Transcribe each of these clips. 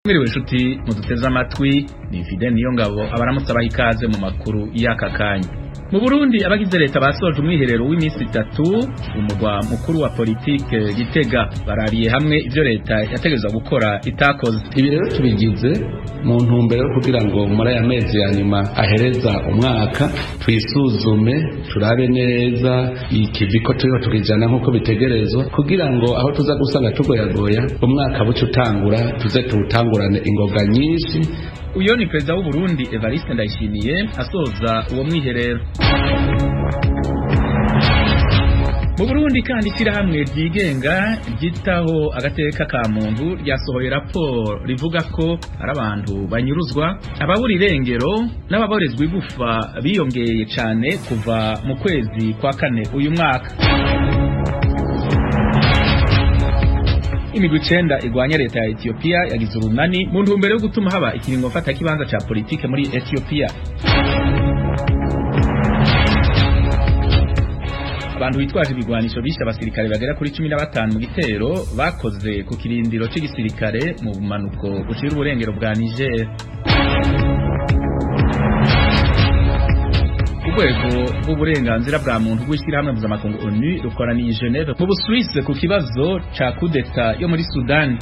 Mwiriwe inshuti muduteze amatwi, ni Fidel Niyongabo abaramutse abaha ikaze mu makuru y'aka kanya. Mu Burundi, abagize leta basoje umwiherero w'iminsi 3 umugwa mukuru wa politike Gitega, barariye hamwe ivyo leta yategerezwa gukora itakoze. Ibi rero tubigize mu ntumbero yo kugira ngo muri aya mezi ya nyuma ahereza umwaka twisuzume, turabe neza ikivi ko turiho tukijana nk'uko bitegerezwa, kugira ngo aho tuza gusanga tugoyagoya umwaka buce utangura tuze tuwutangurane ingoga nyinshi. Uyo ni perezida w'u Burundi Evariste Ndayishimiye asoza uwo mwiherero. Mu Burundi kandi, ishyirahamwe ryigenga ryitaho agateka ka muntu ryasohoye raporo rivuga ko ari abantu banyuruzwa, ababura irengero n'ababorezwa igufa biyongeye cyane kuva mu kwezi kwa kane uyu mwaka. Imigwi 9 igwanya leta ya Ethiopia yagize urunani mu ntumbero yo gutuma haba ikiringo mfatakibanza ca politike muri Ethiopia. Abantu bitwaje ibigwanisho bishe abasirikare bagera kuri 15 mu gitero bakoze ku kirindiro c'igisirikare mu bumanuko bushira uburengero bwa Niger. Urwego rw'uburenganzira bwa muntu rw'ishyirahamwe mpuzamakungu ONU rukoraniye i Geneve mu Busuwisi ku kibazo ca kudeta yo muri Sudani.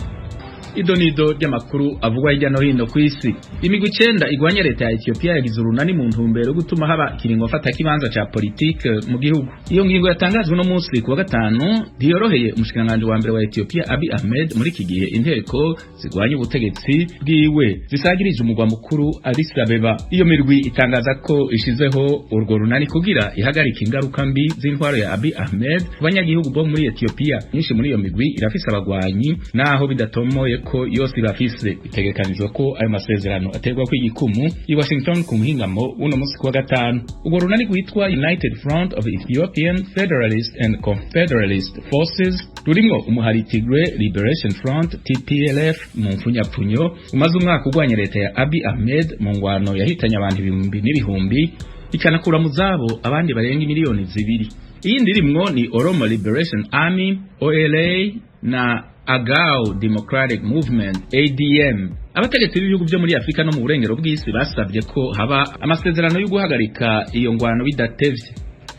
Idonido ry'amakuru avugwa hirya no hino ku isi. Imigwi 9 igwanya leta ya Ethiopia yagize urunani mu ntumbero yo gutuma haba ikiringo mfatakibanza ca politike mu gihugu. Iyo ngingo yatangajwe uno munsi ku wa gatanu ntiyoroheye umushikiranganji wa mbere wa Ethiopia Abiy Ahmed, muri iki gihe inteko zigwanya ubutegetsi bwiwe zisagirije umugwa mukuru Addis Abeba. Iyo mirwi itangaza ko ishizeho urwo runani kugira ihagarike ingaruka mbi z'intwaro ya Abiy Ahmed ku banyagihugu bo muri Ethiopia. Nyinshi muri iyo migwi irafise abagwanyi, naho bidatomoye ko yose ibafise. Bitegekanijwe ko ayo masezerano aterwa ko igikumu i Washington ku muhingamo w'uno munsi kuwa gatanu. Urwo runani rwitwa United Front of Ethiopian Federalist and Confederalist Forces rurimwo umuhari Tigray Liberation Front, TPLF mu mfunyapfunyo, umaze umwaka urwanya leta ya Abiy Ahmed mu ngwano yahitanye abantu ibihumbi n'ibihumbi ikanakura mu zabo abandi barenga miliyoni 2. Iyindi irimwo ni Oromo Liberation Army, OLA, na Agao Democratic Movement, ADM. Abategetsi b'ibihugu byo muri Afrika no mu burengero bw'isi basabye ko haba amasezerano yo guhagarika iyo ngwano bidatevye.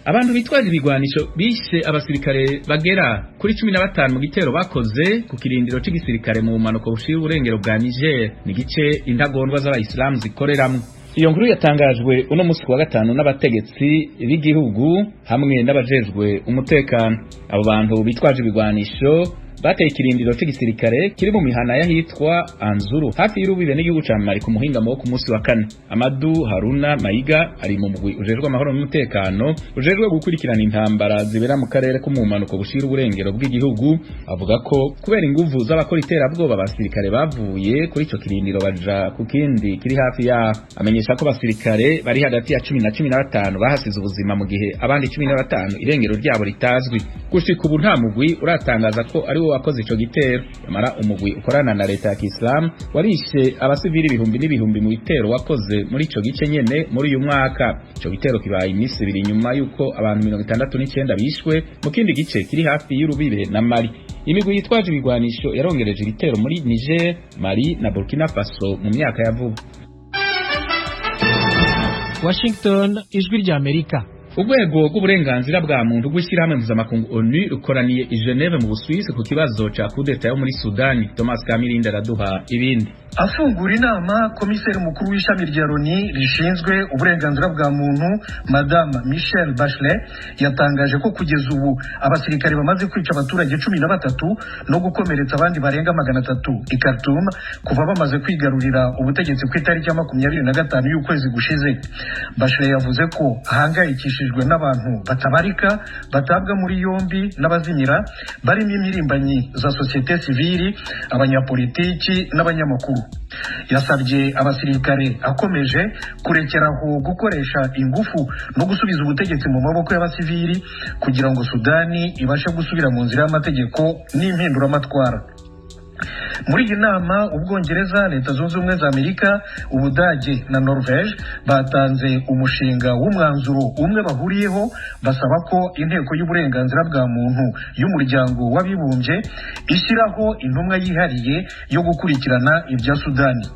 Abantu bitwaje ibigwanisho bishe abasirikare bagera kuri 15 mu gitero bakoze ku kirindiro c'igisirikare mu bumanuko bushira uburengero bwa Niger, ni gice intagondwa z'abayisilamu zikoreramwo. Iyo nkuru yatangajwe uno munsi kuwa gatanu n'abategetsi b'igihugu hamwe n'abajejwe umutekano. Abo bantu bitwaje ibigwanisho bateye ikirindiro c'igisirikare kiri mu mihana y'ahitwa Anzuru, hafi y'urubibe n'igihugu ca Mali, ku muhingamo wo ku munsi wa kane. Amadu Haruna Mayiga ari mu mugwi ujejwe amahoro n'umutekano ujejwe gukurikirana intambara zibera mu karere ko mu bumanuko bushira uburengero bw'igihugu, avuga ko kubera inguvu z'abakora iterabwoba abasirikare bavuye kuri ico kirindiro baja ku kindi kiri hafi yaho. Amenyesha ko abasirikare bari hagati ya 10 na 15 bahasize ubuzima, mu gihe abandi 15 irengero ryabo ritazwi. Gushika ubu nta mugwi uratangaza ko ari wo wakoze ico gitero. Nyamara umugwi ukorana na leta ya Kiislamu warishe abasivili ibihumbi n'ibihumbi mu bitero wakoze muri ico gice nyene muri uyu mwaka. Ico gitero kibaye iminsi 2 nyuma yuko abantu 69 bishwe mu kindi gice kiri hafi y'urubibe na Mali. Imigwi yitwaje ibigwanisho yarongereje ibitero muri Niger, Mali na Burkina Faso mu myaka ya vuba. Washington, Ijwi rya Amerika. Urwego rw'uburenganzira bwa muntu rw'ishyirahamwe mpuzamakungu ONU rukoraniye i Geneve mu Busuwisi ku kibazo ca kudeta yo muri Sudani. Thomas Kamirindi araduha ibindi. Afungura inama, komiseri mukuru w'ishami rya Loni rishinzwe uburenganzira bwa muntu, Madame Michelle Bachelet, yatangaje ko kugeza ubu abasirikare bamaze kwica abaturage 13 no gukomeretsa abandi barenga 300 i Khartoum kuva bamaze kwigarurira ubutegetsi ku itariki ya 25 y'ukwezi gushize. Bachelet yavuze ko ahangayikishijwe n'abantu batabarika batabwa muri yombi n'abazimira, barimo impirimbanyi za sosiyete sivili, abanyapolitiki n'abanyamakuru. Yasabye abasirikare akomeje kurekeraho gukoresha ingufu no gusubiza ubutegetsi mu maboko y'abasivili kugira ngo Sudani ibashe gusubira mu nzira y'amategeko n'impinduramatwara. Muri iyi nama, Ubwongereza, Leta Zunze Ubumwe za Amerika, Ubudage na Norvège batanze umushinga w'umwanzuro umwe bahuriyeho, basaba ko inteko y'uburenganzira bwa muntu y'umuryango w'abibumbye ishyiraho intumwa yihariye yo gukurikirana ibya Sudani.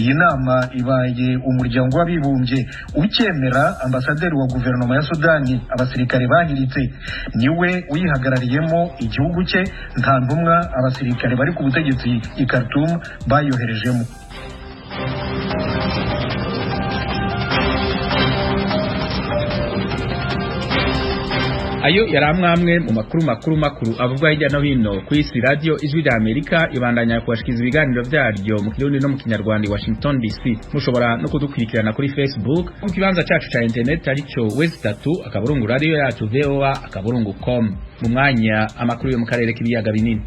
Iyi nama ibaye umuryango w'abibumbye ukemera ambasaderi wa guverinoma ya Sudani abasirikare bahiritse, niwe uyihagarariyemo igihugu cye. Nta ntumwa abasirikare bari ku butegetsi i Khartoum bayoherejemo. Ayo yari amwamwe mu makuru makuru avugwa hirya no hino ku isi. Radio Ijwi rya Amerika ibandanya kubashikiza ibiganiro byaryo mu Kirundi no mu Kinyarwanda i Washington DC. Mushobora no kudukurikirana kuri Facebook mu kibanza cacu ca internet arico w3.radiocuyacuvOA.com. Mu mwanya, amakuru yo mu karere k'ibiyaga binini.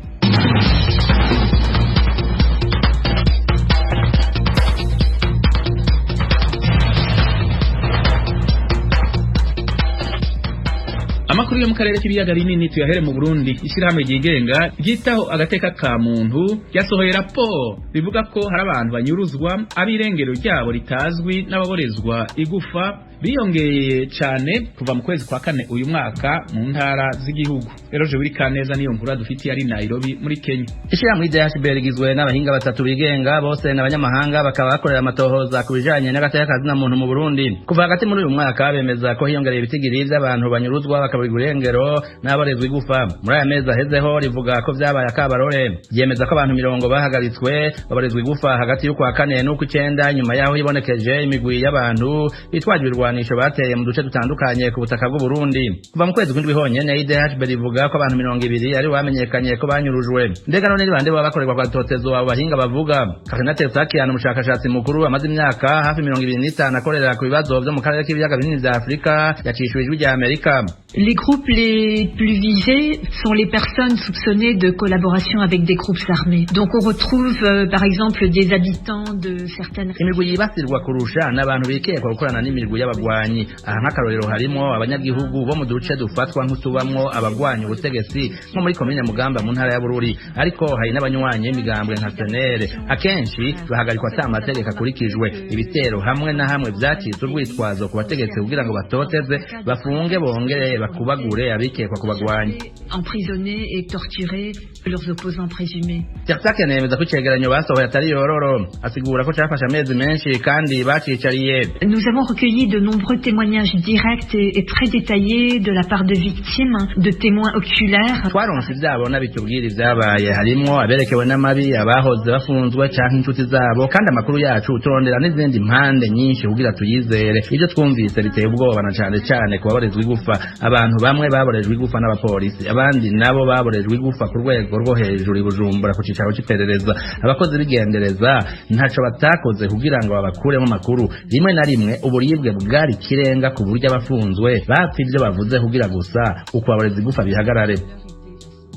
Amakuru yo mu karere k'ibiyaga binini tuyahere mu Burundi. Ishyirahamwe ryigenga ryitaho agateka ka muntu ryasohoye raporo rivuga ko hari abantu banyuruzwa, ab'irengero ryabo ritazwi, n'ababorezwa igufa biyongeye cyane kuva mu kwezi kwa kane uyu mwaka mu ntara z'igihugu. Eroje Wirikaneza niyo nkuru dufitiye ari Nairobi muri Kenya. Ishyirahamwe DHB rigizwe n'abahinga batatu bigenga, bose n'abanyamahanga, bakaba bakorera amatohoza ku bijanye n'agateka kazina muntu mu Burundi. Kuva hagati muri uyu mwaka bemeza ko hiyongereye ibitigiri by'abantu banyuruzwa bakaburirwa irengero n'abarezwa igufa. Muri aya mezi ahezeho rivuga ko vyabaye akabarore. Ryemeza ko abantu 20 bahagaritswe babarezwa igufa hagati y'ukwa kane n'ukw'icenda, nyuma yaho hibonekeje imigwi y'abantu bitwaje ibirwanisho bateye mu duce dutandukanye ku butaka bw'u Burundi. Kuva mu kwezi kw'indwi honyene, IDHB rivuga ko abantu 20 ari bamenyekanye ko banyurujwe. Mbega none ni bande baba bakorerwa kwa totezo abo bahinga bavuga? Karina Tersakian, umushakashatsi mukuru amaze imyaka hafi 25 akorera ku bibazo vyo mu karere k'ibiyaga binini vya Afrika, yacishije Ijwi rya Amerika. Les groupes les plus visés sont les personnes soupçonnées de collaboration avec des groupes armés. Donc on retrouve par exemple des habitants de certaines... Imigwi yibasirwa kurusha n'abantu bikekwa gukorana n'imirwi y'abagwanyi. Aha nk'akarorero harimo abanyagihugu bo mu duce dufatwa nk'utubamwo abagwanyi ubutegetsi, nko muri komine Mugamba mu ntara ya Bururi. Ariko hari n'abanywanyi b'imigambwe nka Senere. Akenshi bahagarikwa ata amategeko akurikijwe. Ibitero hamwe na hamwe vyacitse urwitwazo ku bategetsi kugira ngo batoteze, bafunge, bongere bakubagure abikekwa kubagwanya. Emprisonner et torturer leurs opposants présumés. Tersakian yemeza ko icegeranyo basohoye atari yororo. Asigura ko cafashe amezi menshi kandi bacicariye. Nous avons recueilli de nombreux témoignages directs et très détaillés de la part de victimes, de témoins oculaires. Twaronse ivyabona bitubwira ivyabaye, harimwo aberekewe n'amabi, abahoze bafunzwe canke inshuti zabo, kandi amakuru yacu turondera n'izindi mpande nyinshi kugira tuyizere. Ivyo twumvise biteye ubwoba, na cane cane ku baborezwa igufa. Abantu bamwe baborejwe igufa n'abapolisi, abandi nabo baborejwe igufa ku rwego rwo hejuru i Bujumbura ku cicaro c'iperereza. Abakozi b'igendereza ntaco batakoze kugira ngo babakuremo amakuru. Rimwe na rimwe uburibwe bwari kirenga ku buryo abafunzwe bapfa ivyo bavuze kugira gusa ukubaboreza igufa bihagarare.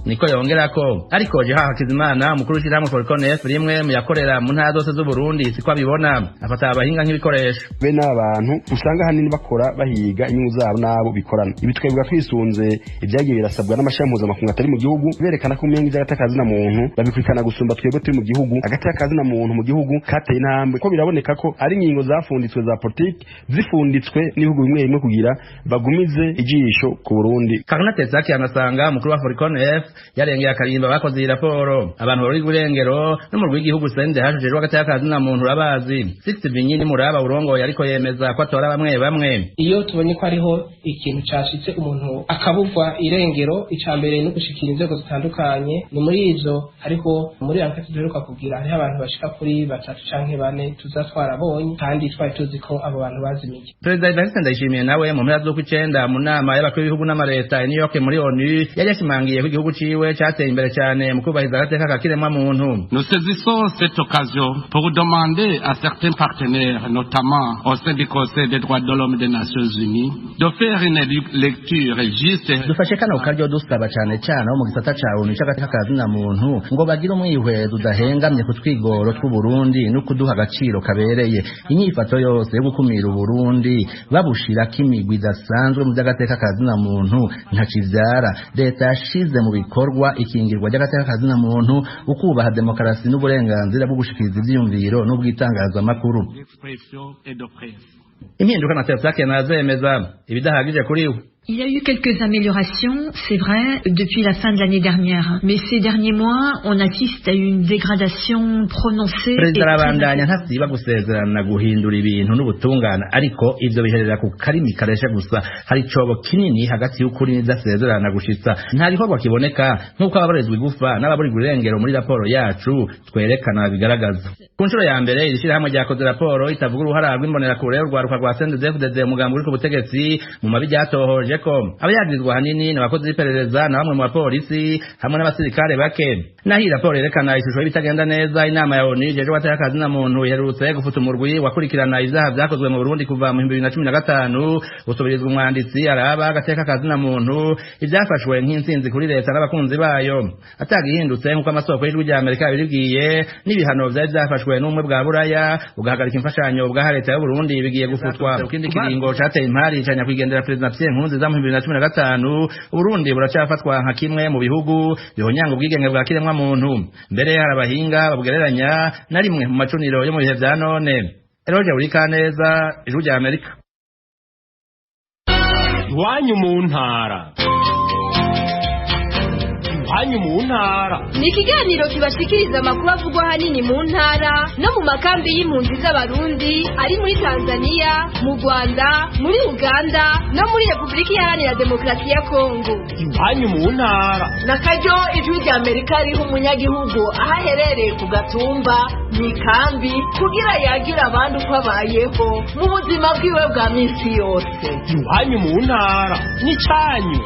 Niko yongerako. Ariko Jeha Hakizimana, umukuru w'ishyirahamwe Forconef, rimwe mu yakorera mu ntara zose z'u Burundi, siko abibona. Afata abahinga nk'ibikoresho. Bene abantu usanga ahanini bakora bahiga inyungu zabo n'abo bikorana. Ibi twebwe twisunze ibyagiye birasabwa n'amashami mpuzamakungu atari mu gihugu, berekana ko umenga iby'agateka kazina muntu babikurikirana gusumba twebwe turi mu gihugu. Agateka kazina muntu mu gihugu kateye intambwe, ko biraboneka ko ari ingingo zafunditswe za politiki, zifunditswe n'ibihugu bimwe bimwe kugira bagumize ijisho ku Burundi. Karina Tezaki anasanga umukuru wa Forconef yarengeye akarimba bakoze iyi raporo. Abantu bari burengero no mu rw'igihugu sende hajejwe agateka kazina muntu urabazi. Six Binyini muraba urongoye, ariko yemeza ko atora bamwe bamwe. Iyo tubonye ko hariho ikintu cashitse umuntu akabuvwa irengero, ica mbere no gushikira inzego zitandukanye. Ni muri izo hariho muri ankete duheruka kugira, hariho abantu bashika kuri batatu canke bane tuza twarabonye kandi twari tuzi ko abo bantu bazimiye. Perezida Evariste Ndayishimiye nawe mu mpera z'ukw'icenda mu nama y'abakuru b'ibihugu n'amareta i New York muri ONU yari yashimangiye ko igihugu ciwe cateye imbere cane mu kubahiriza agateka ka kiremwa muntu. Nous saisissons cette occasion pour demander à certains partenaires, notamment au sein du Conseil des droits de l'homme des Nations Unies, de faire une lecture juste. Dufashe kano karyo dusaba cane cane abo mu gisata ca ONU c'agateka ka zina muntu ngo bagire umwihwezo udahengamye ku twigoro tw'Uburundi no kuduha agaciro kabereye. Inyifato yose yo gukumira Uburundi babushirako imigwi idasanzwe mu vy'agateka ka zina muntu ntacivyara. Leta yashize mu bikorwa bikorwa ikingirwa ry'agateka kazina muntu, ukubaha demokarasi n'uburenganzira bwo gushikiriza ivyiyumviro n'ubw'itangazamakuru. Impinduka na Tersake nazemeza ibidahagije kuri we. Il y a eu quelques améliorations, c'est vrai, depuis la fin de l'année dernière. Mais ces derniers mois, on assiste à une dégradation prononcée. Perezida arabandanya ntasiba gusezerana guhindura ibintu n'ubutungane, ariko ivyo biherera ku karimi karesha gusa. Hari icobo kinini hagati y'ukuri n'idasezerana gushitsa. Nta gikorwa kiboneka nk'uko ababarizwa igufa n'ababurirwa irengero muri raporo yacu twerekana bigaragaza. Ku nshuro ya mbere iri shirahamwe ryakoze raporo itavuga uruhara rw'imbonerakure y'urwaruka rwa CNDD-FDD, umugambi uri ku butegetsi mu mabi ryatohoje ko abayagirizwa ahanini n'abakozi b'iperereza na bamwe mu bapolisi hamwe n'abasirikare bake. Naho iyi raporo yerekana ishusho y'ibitagenda neza, inama ya ONU ijejwe agateka kazina muntu iherutse gufuta umurwi wakurikirana ivyaha vyakozwe mu Burundi kuva mu 2015, usubirizwa umwanditsi araba agateka kazina muntu, ivyafashwe nk'intsinzi kuri leta n'abakunzi bayo. Atagihindutse nk'uko amasoko y'ijwi rya Amerika yabibwiye, n'ibihano vyari vyafashwe n'ubumwe bwa Buraya ugahagarika imfashanyo bwaha leta y'u Burundi bigiye gufutwa. Ikindi kiringo cateye impari ca nyakwigendera Perezida Pierre Nkurunziza mu 2015, Uburundi buracafatwa nka kimwe mu bihugu bihonyanga ubwigenge bwa kiremwa muntu. Mbere hari abahinga babugereranya na rimwe mu macuniro yo mu bihe vya none. Eroje Urikaneza, Ijwi rya Amerika. Iwanyu mu ntara. Iwanyu mu ntara ni ikiganiro kibashikiriza amakuru avugwa ahanini mu ntara no mu makambi y'impunzi z'Abarundi ari muri Tanzania, mu Rwanda, muri Uganda no muri Repubulika Iharanira Demokarasi ya Kongo. Iwanyu mu ntara na karyo Ijwi rya Amerika riha umunyagihugu aho aherereye ku Gatumba mu ikambi kugira yagira abandi uko abayeho mu buzima bwiwe bwa minsi yose. Iwanyu mu ntara n'icanyu.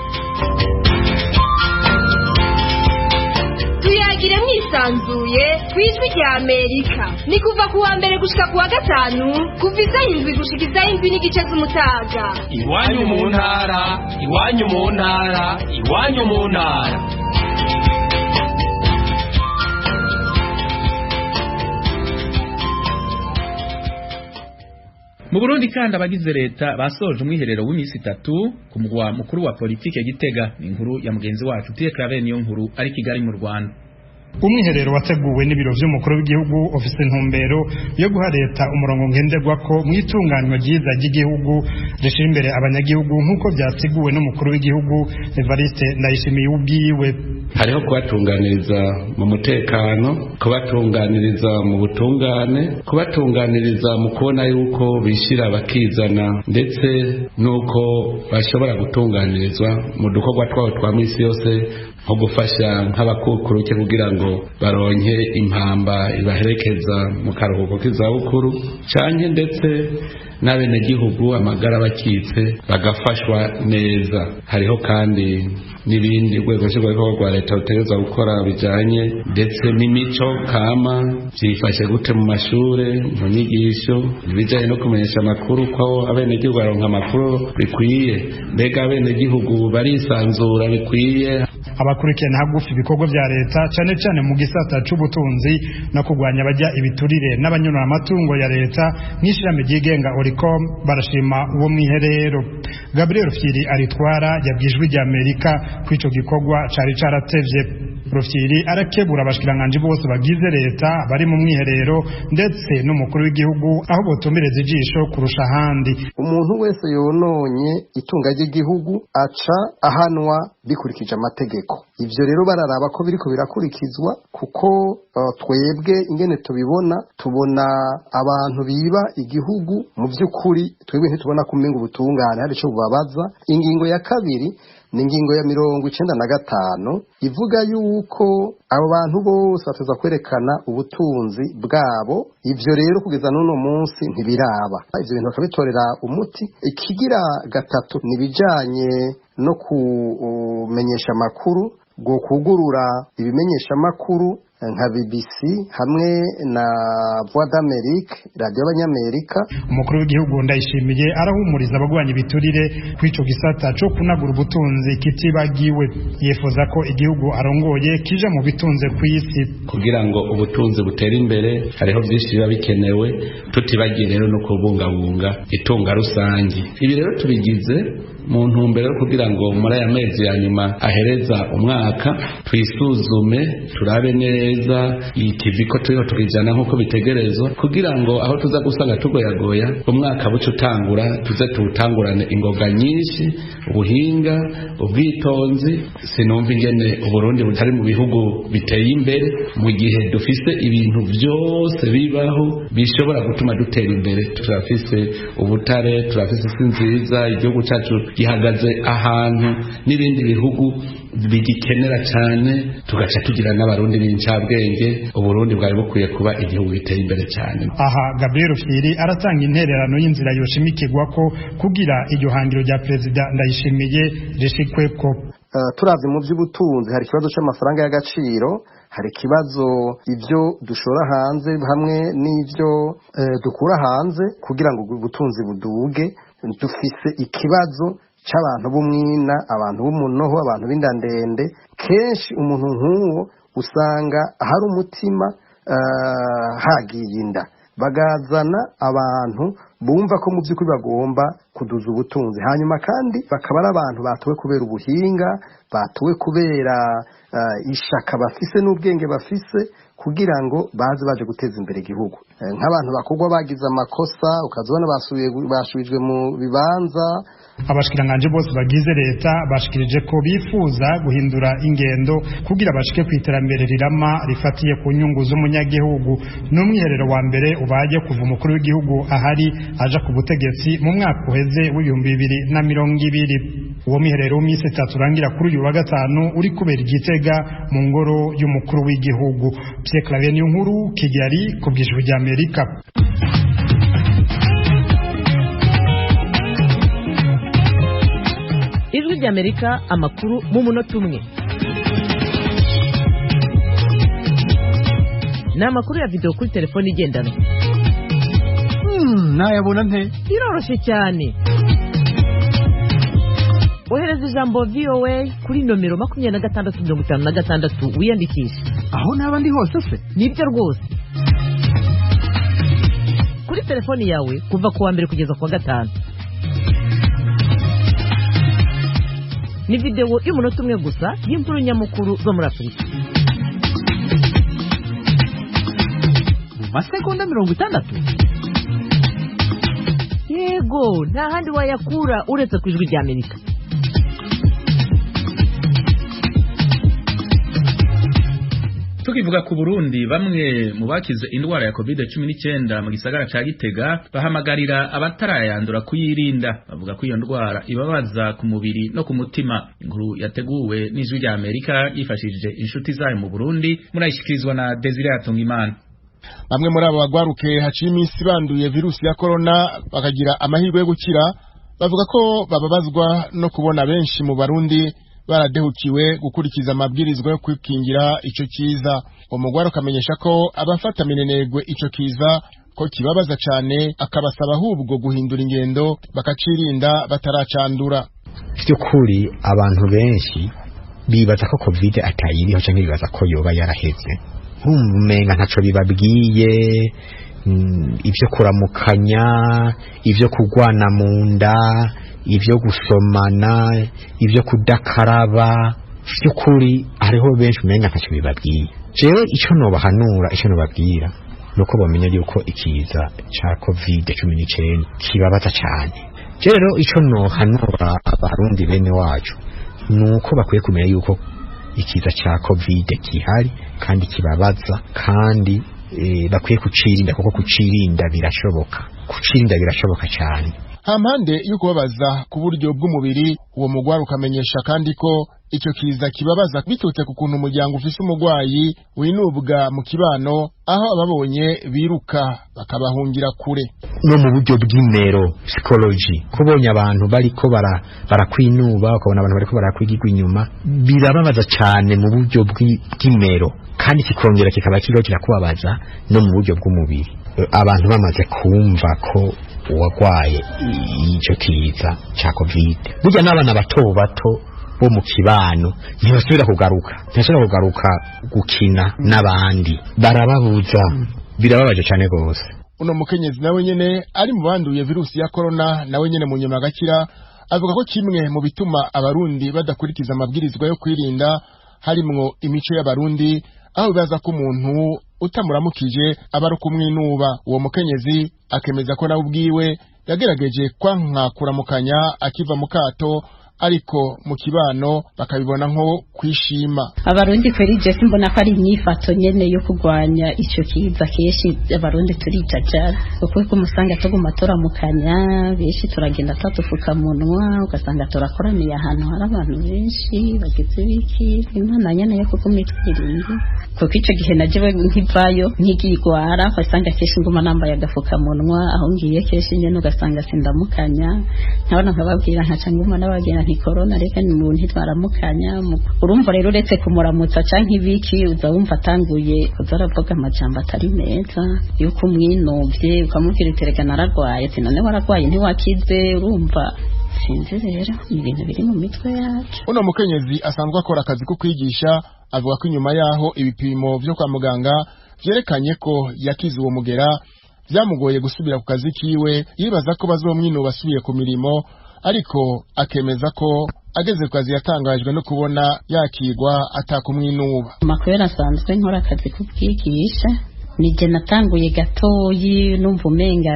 Tuyagire mwisanzuye kwijwi rya Amerika ni kuva kuwa mbere gushika kuwa gatanu, kuva isaha 7 gushika isaha 7:30 z'umutaga. Iwanyu mu ntara, iwanyu mu ntara, iwanyu mu ntara. Mu Burundi kandi abagize leta basoje umwiherero w'iminsi 3 ku mugwa mukuru wa politike Gitega. Ni inkuru ya mugenzi wacu Pierre Claver niyo nkuru ari Kigali mu Rwanda. Umwiherero wateguwe n'ibiro vy'umukuru w'igihugu ofise intumbero yo guha leta umurongo ngenderwako mu itunganywa ryiza ry'igihugu rishira imbere abanyagihugu nk'uko vyasiguwe n'umukuru w'igihugu Evariste Ndayishimiye ubwiwe. Hariho kubatunganiriza mu mutekano, kubatunganiriza mu butungane, kubatunganiriza mu kubona yuko bishira bakizana, ndetse nuko bashobora gutunganirizwa mu dukorwa twabo twa misi yose, nko gufasha nk'abakukuruke kugira ngo baronke impamba ibaherekeza mu karuhuko k'izabukuru, canke ndetse n'abenegihugu amagara bakitse bagafashwa neza. Hariho kandi n'ibindi urwego nshingwabikorwa rwa leta rutegerezwa gukora bijanye ndetse n'imico kama, vyifashe gute mu mashure, mu nyigisho, ibijanye no kumenyesha amakuru ko abenegihugu baronka amakuru bikwiye, mbega abenegihugu barisanzura bikwiye. Abakurikirana hagufi ibikorwa vya leta cane cane mu gisata c'ubutunzi no kurwanya abajya ibiturire n'abanyonora amatungo ya leta nk'ishirahamwe ryigenga Oricom barashima uwo mwiherero. Gabriel Rufyiri aritwara yabwiye Ijwi rya Amerika ko ico gikorwa cari caratevye. Rufyiri arakebura abashikiranganji bose bagize leta bari mu mwiherero ndetse n'umukuru w'igihugu aho botumbereza ijisho kurusha ahandi. Umuntu wese yononye itunga ry'igihugu aca ahanwa bikurikije amategeko. Ivyo rero bararaba ko biriko birakurikizwa, kuko twebwe ingene tubibona, tubona abantu biba igihugu mu by'ukuri twebwe ntitubona kumenga ubutungane hari ico bubabaza. Ingingo ya kabiri ni ingingo ya 95 ivuga yuko abo bantu bose bateza kwerekana ubutunzi bwabo. Ivyo rero kugeza n'uno munsi ntibiraba, ivyo bintu bakabitorera umuti. Ikigira gatatu ni ibijanye no kumenyesha amakuru, ngo kugurura ibimenyesha makuru nka BBC hamwe na Voix d'Amérique, radio y'Abanyamerika. Umukuru w'igihugu Ndayishimiye arahumuriza abagwanya ibiturire kw'ico gisata co kunagura ubutunzi kitibagiwe. Yifuza ko igihugu arongoye kija mu bitunze kw'isi. Kugira ngo ubutunzi butere imbere hariho byinshi biba bikenewe, tutibagiye rero no kubungabunga itunga rusange. Ibi rero tubigize mu ntumbero yo kugira ngo muri aya mezi ya nyuma ahereza umwaka twisuzume, turabe neza ikivi ko turiho tukijana nk'uko bitegerezwa, kugira ngo aho tuza gusanga tugoyagoya umwaka buce utangura tuze tuwutangurane ingoga nyinshi, ubuhinga, ubwitonzi. Sinumva ingene Uburundi butari mu bihugu biteye imbere mu gihe dufise ibintu byose bibaho bishobora gutuma dutera imbere. Turafise ubutare, turafise isi nziza, igihugu cyacu gihagaze ahantu n'ibindi bihugu bigikenera cyane, tugaca tugira n'abarundi b'incabwenge. Uburundi bwari bukwiye kuba igihugu giteye imbere cyane. Aha Gabriel Rufyiri aratanga intererano y'inzira yoshimikirwa ko kugira iryo hangiro rya Perezida Ndayishimiye rishikweko. Turavye mu by'ubutunzi hari ikibazo c'amafaranga y'agaciro, hari ikibazo ibyo dushora hanze hamwe n'ibyo dukura hanze kugira ngo ubutunzi buduge. Dufise ikibazo c'abantu b'umwina, abantu b'umunoho, abantu b'indandende. Kenshi umuntu nk'uwo usanga hari umutima hagiye inda, bagazana abantu bumva ko mu by'ukuri bagomba kuduza ubutunzi, hanyuma kandi bakaba ari abantu batowe kubera ubuhinga, batowe kubera ishaka bafise n'ubwenge bafise kugira ngo baze baje guteza imbere igihugu. Nk'abantu bakugwa bagize amakosa ukazibona basubijwe mu bibanza. Abashikiranganje bose bagize leta bashikirije ko bifuza guhindura ingendo kugira bashike ku iterambere rirama rifatiye ku nyungu z'umunyagihugu. N'umwiherero wa mbere ubaye kuva umukuru w'igihugu ahari aja ku butegetsi mu mwaka uheze w'2020. Uwo mwiherero w'iminsi itatu urangira kuri uyu wa gatanu uri kubera Igitega mu ngoro y'umukuru w'igihugu. Pierre Claver Niyonkuru, Kigali, ku bw'Ijwi ry'Amerika. Ijwi ry'Amerika, amakuru mu munota umwe. Ni amakuru ya video kuri telefone igendanwa. Nayabona nte? Biroroshye cyane. Ohereza ijambo VOA kuri nomero 2656 wiyandikishe. Aho naba ndi hose se? Nibyo rwose. Kuri telefoni yawe kuva kuwa mbere kugeza kuwa gatanu. Ni video y'umunota umwe gusa y'inkuru nyamukuru zo muri Afurika. Mu masegonda 60. Yego, nta handi wayakura uretse ku Ijwi ry'Amerika. Tukivuga ku Burundi, bamwe mu bakize indwara ya COVID-19 mu gisagara ca Gitega bahamagarira abatarayandura kuyirinda. Bavuga ko iyo ndwara ibabaza ku mubiri no ku mutima. Inkuru yateguwe n'Ijwi rya Amerika yifashishije inshuti zayo mu Burundi, murayishikirizwa na Desire Atungimana. Bamwe muri abo bagwaruke haciye iminsi banduye virusi ya corona bakagira amahirwe yo gukira, bavuga ko bababazwa no kubona benshi mu Barundi baradehukiwe gukurikiza amabwirizwa yo kwikingira ico kiza. Umugwaro kamenyesha ko abafata minenegwe ico kiza ko kibabaza cane, akabasaba ahubwo guhindura ingendo bakacirinda bataracandura. Vy'ukuri abantu benshi bibaza ko COVID atayiriho canke bibaza ko yoba yaraheze, umenga ntaco bibabwiye, ivyo kuramukanya, ivyo kugwana mu nda, ivyo gusomana, ivyo kudakaraba. By'ukuri hariho benshi umenga ntacyo bibabwiye. Jewe icyo nobahanura, icyo nobabwira nuko bamenya yuko ikiza ca COVID-19 kibabaza cyane. Jewe rero icyo nohanura abarundi bene wacu nuko bakwiye kumenya yuko ikiza ca COVID kihari kandi kibabaza, kandi bakwiye kucirinda, kuko kucirinda birashoboka, kucirinda birashoboka cyane. Hampande yo kubabaza ku buryo bw'umubiri, uwo mugwaro ukamenyesha kandi ko ico kiza kibabaza biturutse ku kuntu umuryango ufise umugwayi winubwa mu kibano, aho ababonye biruka bakabahungira kure. No mu buryo bw'imero, psychology, kubonye abantu bariko barakwinuba, ukabona abantu bariko barakwigirwa inyuma, birababaza cyane mu buryo bw'imero, kandi kikongera kikaba kiriho kirakubabaza no mu buryo bw'umubiri. Abantu bamaze kumva ko uwagwaye ico kiza ca COVID, burya n'abana bato bato bo mu kibano ntibasubira kugaruka gukina n'abandi, barababuza. Birababaje cyane gose. Uno mukenyezi nawe nyene ari mu banduye virusi ya corona, nawe nyene mu nyuma agakira, avuga ko kimwe mu bituma abarundi badakurikiza amabwirizwa yo kwirinda harimwo imico y'abarundi, aho bibaza ko umuntu utamuramukije aba ari kumwinuba. Uwo mukenyezi akemeza ko nawe ubwiwe yagerageje kwanka kuramukanya akiva mu kato, ariko mu kibano bakabibona nko kwishima. Abarundi kweri je simbona ko ari inyifato nyene yo kurwanya ico kiza. Kenshi abarundi turijajara, kuko kumusanga tuguma turamukanya, benshi turagenda tatufukamunwa, ugasanga turakoraniye ahantu hari abantu benshi bagize biki. Imana nyene yo kuguma itwirinda, kuko ico gihe najewe nkivayo nkigigwara, ugasanga kenshi nguma nambaye agafukamunwa aho ngiye, kenshi nyene ugasanga sindamukanya, nkabona nkababwira nkaca nguma nababwira nti corona reka ni muntu ntitwaramukanya. Urumva rero uretse kumuramutsa canke ibiki, uza wumva atanguye kuza aravuga amajambo atari meza yuko umwinovye, ukamubwira uti reka naragwaye, ati none waragwaye ntiwakize. Urumva sinzi rero, ni ibintu biri mu mitwe yacu. Uno mukenyezi asanzwe akora akazi ko kwigisha avuga ko inyuma yaho ibipimo vyo kwa muganga vyerekanye ko yakize uwo mugera, vyamugoye gusubira ku kazi kiwe, yibaza ko bazomwinuba asubiye ku mirimo, ariko akemeza ko ageze ku kazi yatangajwe no kubona yakigwa atakumwinuba. Makubera asanzwe nkora akazi k'ubwigisha, nije natanguye gatoyi numva umenga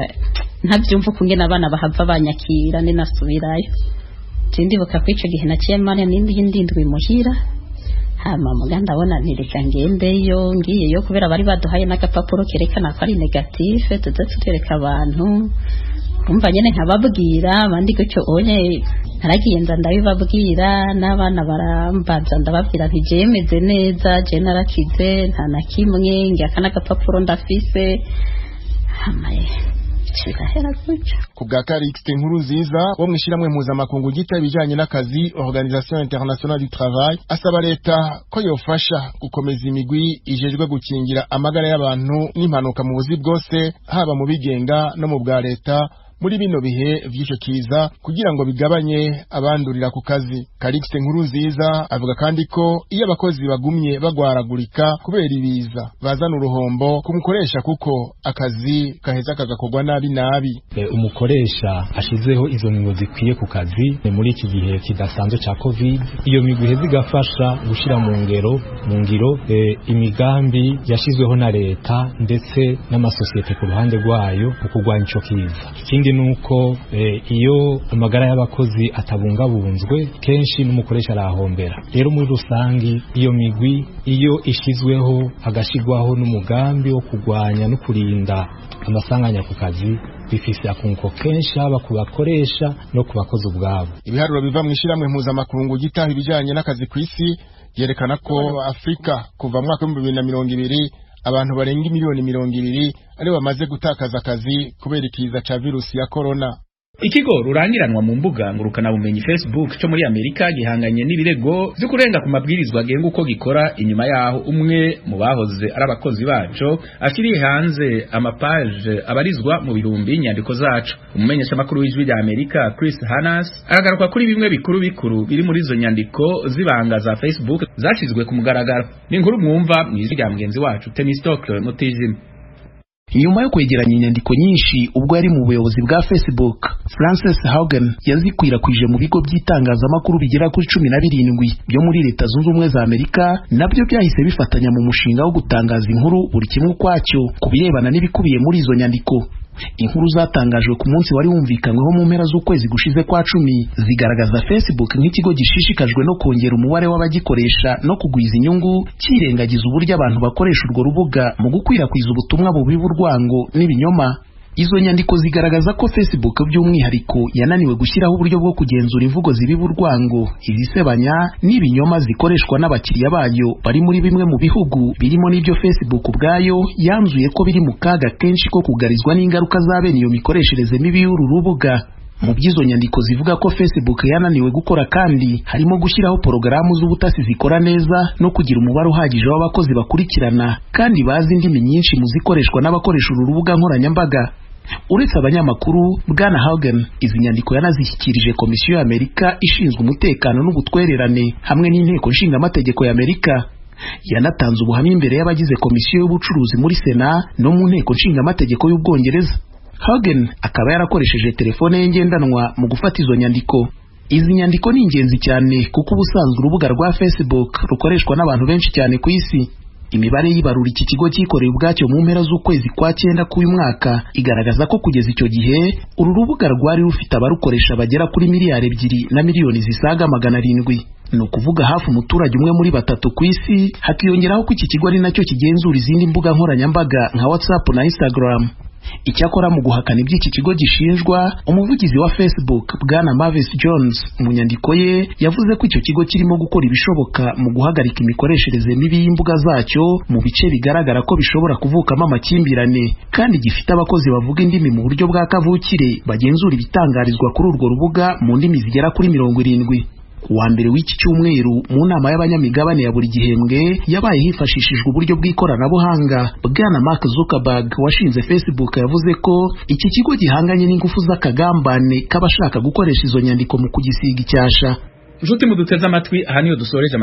ntavyumva ukungene abana bahava banyakira ninasubirayo. Je ndibuka ko ico gihe naciye mara n'indi ndwi muhira, hama muga ndabona nti reka ngendeyo. Ngiyeyo, kubera bari baduhaye n'agapapuro kerekana ko ari négatif, tuze tutereka abantu, urumva nyene nkababwira abandi gutyo onye. Naragiye nza ndabibabwira, n'abana barambaza, ndababwira nti jewe meze neza, je narakize, nta na kimwe, ngaka n'agapapuro ndafise. Hama kirahera gutyo. Ku bwa Calixte Nkuru nziza wo mw'ishiramwe mpuzamakungu ryita ibijanye n'akazi, Organisation Internationale du Travail, asaba leta ko yofasha gukomeza imigwi ijejwe gukingira amagara y'abantu n'impanuka mu buzi bwose, haba mu bigenga no mu bwa leta, muri bino bihe vy'ico kiza, kugira ngo bigabanye abandurira ku kazi. Calixte Nkuru nziza avuga kandi ko iyo abakozi bagumye bagwaragurika kubera ibiza, bazana uruhombo ku mukoresha, kuko akazi kaheza kagakorwa nabi nabi. Umukoresha ashizeho izo ngingo zikwiye ku kazi muri iki gihe kidasanzwe ca COVID, iyo migwi iheza igafasha gushira mu ngiro imigambi yashizweho na leta ndetse n'amasosiyete ku ruhande rwayo mu kurwanya ico kiza. Ikindi nuko iyo amagara y'abakozi atabungabunzwe, kenshi n'umukoresha arahombera. Rero muri rusangi iyo migwi iyo ishizweho, hagashirwaho n'umugambi wo kurwanya no kurinda amasanganya ku kazi, bifise akunguko kenshi, haba ku bakoresha no ku bakozi ubwabo. Ibiharuro biva mu ishiramwe mpuzamakungu gitaho ibijanye n'akazi ku isi yerekana ko Afrika kuva mu mwaka w'2020 abantu barenga miliyoni 20 aribo bamaze gutakaza akazi kubera ikiza ca virusi ya corona. Ikigo rurangiranwa mu mbuga ngurukanabumenyi Facebook cyo muri Amerika gihanganye n'ibirego vyo kurenga ku mabwirizwa agenga uko gikora, inyuma yaho umwe mu bahoze ari abakozi baco ashiriye hanze amapaje abarizwa mu bihumbi inyandiko zaco. Umumenyeshamakuru w'Ijwi rya Amerika Chris Hannas aragaruka kuri bimwe bikuru bikuru biri muri izo nyandiko zibanga za Facebook zashizwe ku mugaragaro. Ni inkuru mwumva mw'ijwi rya mugenzi wacu Temistocle Mutijima. Nyuma yo kwegeranya inyandiko nyinshi ubwo yari mu buyobozi bwa Facebook, Frances Haugen yazikwirakwije mu bigo by'itangazamakuru bigera kuri 17 byo muri Leta Zunze Ubumwe za Amerika. Nabyo byahise bifatanya mu mushinga wo gutangaza inkuru buri kimwe ukwacyo ku birebana n'ibikubiye muri izo nyandiko. Inkuru zatangajwe ku munsi wari wumvikanyweho mu mpera z'ukwezi gushize kwa 10 zigaragaza Facebook nk'ikigo gishishikajwe no kongera umubare w'abagikoresha no kugwiza inyungu, kirengagiza uburyo abantu bakoresha urwo rubuga mu gukwirakwiza ubutumwa bubiba urwango n'ibinyoma. Izo nyandiko zigaragaza ko Facebook by'umwihariko yananiwe gushyiraho uburyo bwo kugenzura imvugo zibiba urwango, izisebanya n'ibinyoma zikoreshwa n'abakiriya bayo bari muri bimwe mu bihugu birimo n'ibyo Facebook ubwayo yanzuye ko biri mu kaga kenshi ko kugarizwa n'ingaruka za bene iyo mikoreshereze mibi y'uru rubuga. Mu by'izo nyandiko zivuga ko Facebook yananiwe gukora kandi harimo gushyiraho porogaramu z'ubutasi zikora neza no kugira umubare uhagije w'abakozi bakurikirana kandi bazi indimi nyinshi mu zikoreshwa n'abakoresha uru rubuga nkoranyambaga. Uretse abanyamakuru, Bwana Haugen izi nyandiko yanazishyikirije Komisiyo y'Amerika ishinzwe umutekano n'ubutwererane hamwe n'Inteko Nshingamategeko y'Amerika. Yanatanze ubuhamya imbere y'abagize Komisiyo y'ubucuruzi muri Sena no mu Nteko Nshingamategeko y'Ubwongereza. Haugen akaba yarakoresheje telefone ye ngendanwa mu gufata izo nyandiko. Izi nyandiko ni ingenzi cyane kuko ubusanzwe urubuga rwa Facebook rukoreshwa n'abantu benshi cyane ku isi. Imibare y'ibarura iki kigo cyikoreye ubwacyo mu mpera z'ukwezi kwa cyenda k'uyu mwaka igaragaza ko kugeza icyo gihe uru rubuga rwari rufite abarukoresha bagera kuri 2 na miliyoni zisaga 700, ni ukuvuga hafi umuturage umwe muri batatu ku isi. Hakiyongeraho ko iki kigo ari nacyo kigenzura izindi mbuga nkoranyambaga nka WhatsApp na Instagram. Icyakora mu guhakana iby'iki kigo gishinjwa, umuvugizi wa Facebook Bwana Mavis Jones mu nyandiko ye yavuze ko icyo kigo kirimo gukora ibishoboka mu guhagarika imikoreshereze mibi y'imbuga zacyo mu bice bigaragara ko bishobora kuvukamo amakimbirane, kandi gifite abakozi bavuga indimi mu buryo bwa kavukire bagenzura ibitangarizwa kuri urwo rubuga mu ndimi zigera kuri 70. Kuwa mbere w'iki cyumweru mu nama y'abanyamigabane ya buri gihembwe yabaye hifashishijwe uburyo bw'ikoranabuhanga, Bwana Mark Zuckerberg washinze Facebook yavuze ko iki kigo gihanganye n'ingufu z'akagambane k'abashaka gukoresha izo nyandiko mu kugisiga icyasha. Nshuti muduteze amatwi, aha niyo dusoreje.